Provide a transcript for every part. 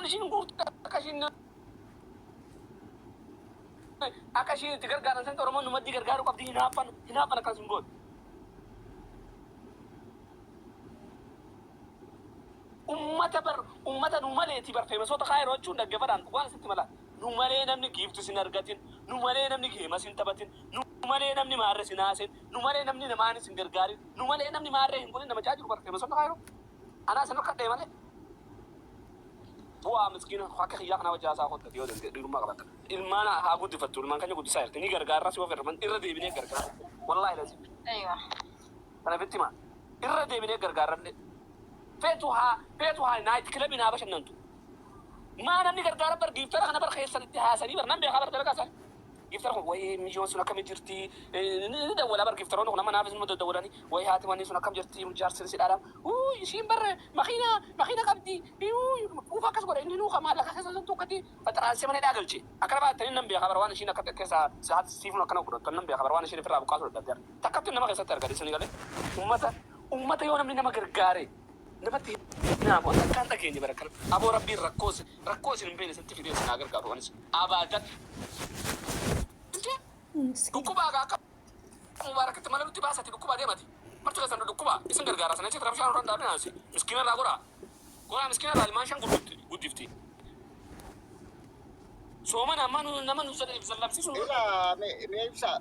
ishiin guurtu akka ishiin akka ishiin itti gargaaran sanatti Oromoon nu maddii gargaaruu qabdi. Hinaaffan hinaaffan akkas hin gootu. Ummata bar ummata nu maleeti bar feemasoota kaayiroo jechuun dhaggeeffadhaan dhugaan isitti mala. Nu malee namni giifti sin argatin, nu malee namni geema sin taphatin, nu malee namni maarre sin haasin, nu malee namni namaan sin gargaarin, nu malee namni maarree hin godhin nama jaa jiru bar feemasoota kaayiroo. Anaa isin harkadhee malee. Bu'aa miskiina akka kiyyaa kanaa wajji haasaa kottati yoo danda'e dhiirummaa qabatta. Ilmaan haa guddifattu, ilmaan keenya guddisaa jirti. Ni gargaarra si ofirra irra deebinee gargaarra. Wallaahi lazim. Aywa. Kana fitti himaa. Irra deebinee gargaarrallee. Feetu haa feetu haa night club haa bashannantu. Maa namni gargaara bar giiftara kana bar keessan itti haasanii bar nan beekaa bar dalagaa isaanii. Giiftara kun wayii miyyoon sun akkami jirti ni dawwala bar giiftaroonni kun amma naafis numa daddawwalanii wayii haati wanni sun akkam jirti jaarsin si dhaadha. Uu ishiin bar makiina makiina qabdi uu akkas godha inni nuu ka maallaqa keessa sun tukkati faxaraansee mana hidhaa galche. Akkana baattanii nan beekaa bar waan ishiin akka keessaa siifnu akkana godhattu nan beekaa bar waan ishiin ofirraa buqqaasuu dadhabde. Takkatti nama keessatti argate isin galee ummata ummata yoo namni nama gargaare namatti hinaafu an takkaan dhageenye bara kana aboo rabbiin rakkoo rakkoo isin hin beekne isinitti fidee isin haa gargaaru anis abaadan dhukkubaa gaa akka mubaarakitti mana nutti baasati dhukkubaa deemati marti keessan dhukkubaa isin gargaara sana jecha rabshaan irra dhaabina asi miskiina irraa goraa goraa miskiina irraa ilmaan shan guddifti soomana amma nama nu zallamsiisu. Ila mee ibsa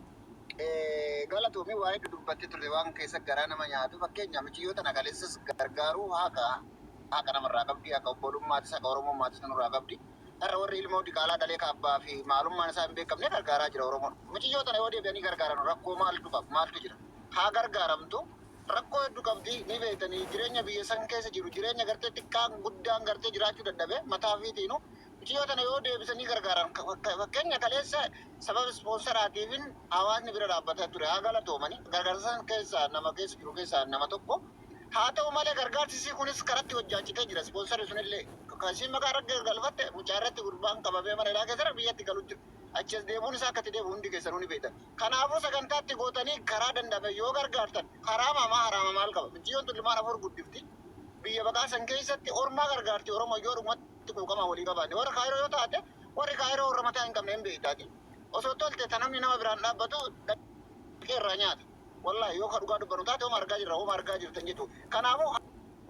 galatoomi waa hedduu dubbattee turte waan keessa garaa nama nyaatu. Fakkeenya michiyyoo tana kaleessas gargaaruu haqa haqa namarraa qabdi, haqa obbolummaatis haqa oromummaatis nurraa qabdi. Har'a warri ilmoo diqaalaa dhalee ka abbaa fi maalummaan isaa hin beekamne gargaaraa jira Oromoon. Michiyyoo tana yoo deebi'anii gargaaran rakkoo maaltu qaba, maaltu jira? Haa gargaaramtu. Rakkoo hedduu qabdi ni beektanii, jireenya biyya san keessa jiru, jireenya gartee xiqqaan guddaan gartee jiraachuu dadhabe mataa ofiitiinu. Michiyyoo tana yoo deebisanii gargaaran, fakkeenya kaleessa sababa ispoonsaraatiifin hawaasni bira dhaabbataa ture, haa galatoomani. Gargaarsa san keessaa nama keessa jiru keessaa nama tokko. Haa ta'u malee gargaarsi isii kunis karatti hojjaachitee jira. Ispoonsarri sunillee kan isiin maqaa irra galfatte mucaa irratti gurbaan qabamee mana hidhaa keessa jira, biyyatti galu jira. Achi as deebi'uun isaa akka itti deebi'u hundi keessanuu ni beektan. Kanaafuu sagantaatti gootanii karaa danda'ame yoo gargaartan haraama maa haraama maal qaba? Michiyyoon tun ilmaan afur guddifti. Biyya baqaa san keessatti ormaa gargaarti Oromoo yoo dhugumatti quuqama walii qabaanne. Warra Kaayiroo yoo taate warri Kaayiroo warra mataa hin qabne hin beektaati. Osoo tolte ta namni nama biraan dhaabbatu dhaqee irraa nyaata. Wallahi yoo ka dhugaa dubbannu taate homa argaa jirra, homa argaa jirtan jechuudha. Kanaafuu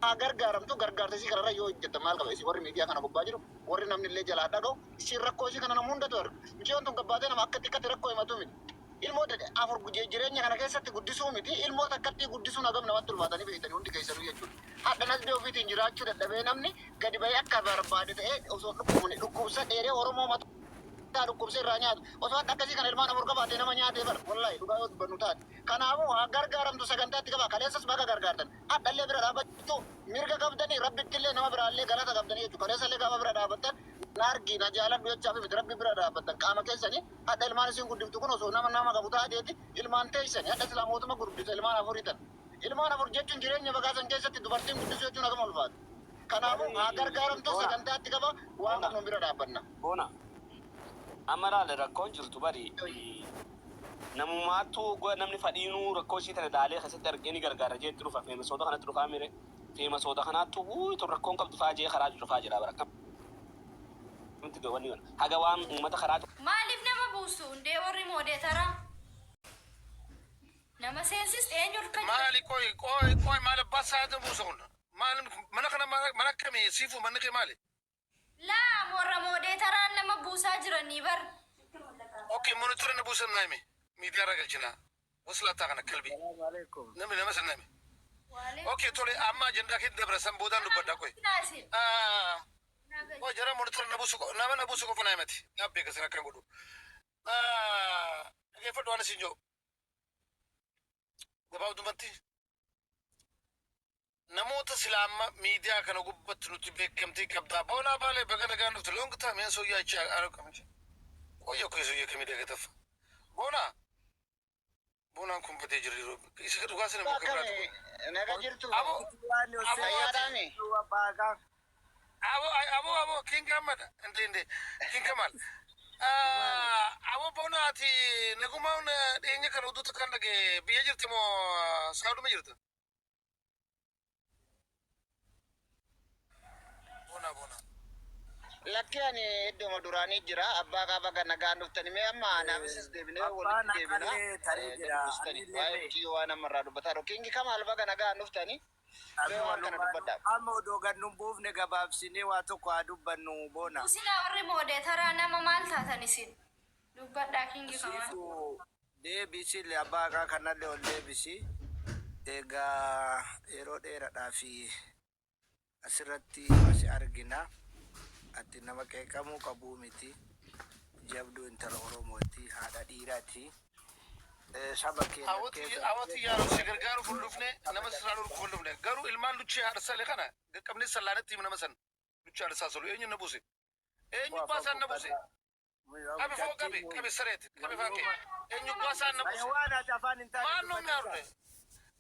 haa gargaaramtu, gargaarsa isii kanarra yoo hojjettan maal qaba? Isin warri miidiyaa kana gubbaa jiru, warri namni illee jalaa dhaga'u, isiin rakkoo isii kana nama hundatu arga. Mucayyoon tun gabbaatee nama akka xiqqatti rakkoo himatu miti. Ilmoo afur jireenya kana keessatti guddisuu miti, ilmoo takkattii guddisuun hagam namatti ulfaatanii beektanii hundi keessanuu jechuudha. Hadha nasbee ofiitiin jiraachuu dadhabee namni gadi bahee akka barbaade ta'ee osoo hin dhukkubne dhukkubsa dheeree Oromoo mataa dhukkubsee irraa nyaatu. Osoo hadha akkasii kana ilmaan afur qabaatee nama nyaatee bar wallahi dhugaa yoo dubbannu taate. Kanaafuu haa gargaaramtu, sagantaatti qabaa. Kaleessas baga gargaartan. Hadhallee bira dhaabachuu mirga qabdanii, rabbittillee nama biraallee galata qabdanii jechuudha. Kaleessallee gaafa bira dhaabattan na argi na jaaladhu jechaaf miti, rabbi bira dhaabbattan qaama keessanii. Hadha ilmaan isin guddiftu kun osoo nama nama qabu taateeti ilmaan teessani. Hadha silaa mootuma gurguddisa ilmaan afurii tan. Ilmaan afur jechuun jireenya baqaa san keessatti dubartiin guddisuu jechuun hagam ulfaata. Kanaafuu haa gargaaramtu, Boona. Sagantaatti qaba waan Boona. qabnuun bira dhaabbanna. Boona. Amma laale rakkoon jirtu bari namumaattu namni fadhiinuu rakkoo ishii tana laalee keessatti argee ni gargaara jee itti dhufa feemasoota kanatti dhufaa mire feemasoota kanaattu wuuy tun rakkoon qabdu faa jee karaa cufaa jira bara akkamitti wanni kana haga waan uummata karaa Maaliif nama buustu hundee warri moodeetara? Nama seensiste eenyu harka jira? Maali qoy qoy qoy, maal abbaa saada buusa kun? Maal mana kana mana akkamii siifuu, manni kee maali? Laa, warra moodeetaraan nama buusaa jiranii bar. Okay, monitor na buusan naa himi. Miidiyaa irra galchina. Waslataa kana kalbii. Salaamu alaikum. Namni nama san naa himi. Waalee. Okay, tole, amma ajandaa keetti dabra, san boodaan dubbadha qoy. Naasin. Ah, qoy jara monitor na buusu nama na buusu qofa naa himati. Naaf beeka san akkan godhu. Ah, dhaggeeffadhu waan isin jiru. Gabaabdumatti namoota sila amma miidiyaa kana gubbatti nuti beekamtii qabdaa. Boonaa Baalee, baga nagaan dhufte. Long time yan soyyaa achi argamte. Qoyya qoyya soyyaa kamii dagataffa. Boonaa. Boonaan kun badee jira yeroo isa dhugaa sana bakka biraatu Akkami naga jirtu? Abo abo. Fayyaadhaami? Abo abo abo king Ahmad inde inde king Kamal. Abo Boonaa, ati nagumaan dhiyeenya kana uduutu kan dhage biyya jirti moo saaduma jirta? Boonaa, Boonaa. Lakki ani iddooma duraanii jira. Abbaa qaba kan nagaan dhuftani mee amma anaafis deebinee Abbaan walitti deebina. akkallee tarii jira. Dubbistani. Anillee Waa'ee mee. mucayyoo waan ammarraa dubbataa jiru. Kingi Kamaal baga nagaan dhuftani. Mee waan kana dubbadhaa. Amma odoo gad nun buufne gabaabsinee waa tokko haa dubbannu boona. Usinaa warri moodeetaraa nama maal taatan isin? Dubbadhaa Kingi Kamaal. Siifu deebisi abbaa haqaa kanallee ol deebisi. Egaa yeroo dheeraadhaa fi asirratti asi argina. Ati nama qeeqamuu qabuu miti. Jabduu intala Oromooti. Haadha dhiiraati. Saba keenya keessa. Hawwati yaaru si gargaaru fuuldufne nama sirraa dhorku fuuldufne garuu ilmaan luchee haadha salee kana qaqqabnee sallaanetti him nama san luchee haadha isaa solu eenyu na buuse eenyu baasaan na buuse qabi foo qabi qabi sareeti qabi faake eenyu baasaan na buuse Waan ati afaan hin taane maal nuun yaarune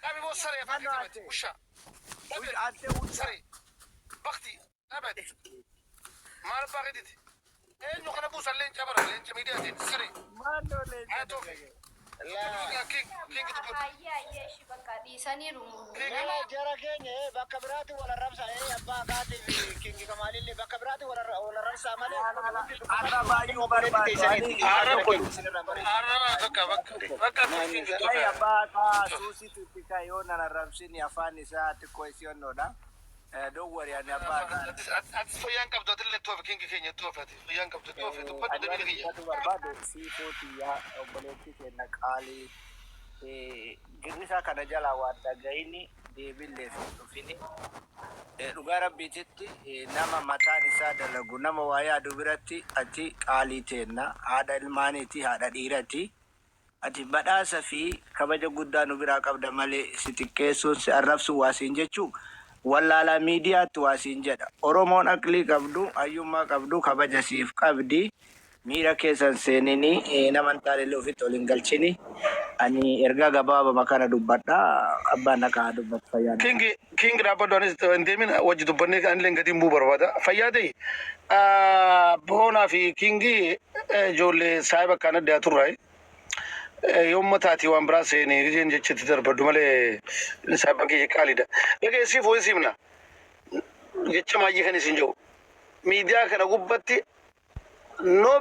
qabi boo saree afaan kee qabate usha qabi Ante usha. Saree bakti qabate maal abbaa keetiiti eenyu kana buusan leenca bara leenca miidiyaatiin saree Maalloo leenca. haa toofe. Laa. King king dubbatu. Ayyee ayyee ishi bakka dhiisaniiru. Lala jara keenya bakka biraatti wal arrabsaa abbaa haqaatii fi Kingi Kamaalillee bakka biraatti wal arrabsaa malee. Arra baay'uu barbaadu. Arraba bakka bakka bakka king Ay toofe. abbaa haqaa suusitu itti ka'e yoo nan arrabsini afaan isaa xiqqoo isii onnoodha. Don't worry ani abbaa haqaa. Ati fayyaan qabdu atillee toofe kingi keenya toofe ati fayyaan qabdu toofe dubbadhu Ani damee kiyya. dubbatu barbaadu siifoo tiyyaa obboleettii keenya qaalii girrisaa kana jalaa waan dhaga'ini deebillee fi dhufini. Dhugaa rabbiititti nama mataan isaa dalagu nama waa yaadu biratti ati qaalii teenna haadha ilmaaniiti haadha dhiirati. Ati badhaasa fi kabaja guddaa nu biraa qabda malee si xiqqeessuun si arrabsuun waa siin jechuu wallaalaa miidiyaatti waa siin jedha. Oromoon aqlii qabdu hayyummaa qabdu kabaja siif qabdi. Miira keessan seenini nama hin taanellee ofitti ol hin galchini. Ani ergaa gabaabama kana dubbadha. Abbaan haqaa dubbatu fayyaa. Kingi king dhaabbadhu anis hin deemin wajji dubbannee anillee gadi hin bu'u barbaada. Fayyaa ta'e boonaa fi kingi ijoollee saayiba akkaan adda turraa. Yoomma taati waan biraa seenee giseen jechitti darbaddu malee saayiba kiyya qaaliidha. Egaa siif ho'i simna jecha maayyii kan isin jiru. Miidiyaa kana gubbatti no.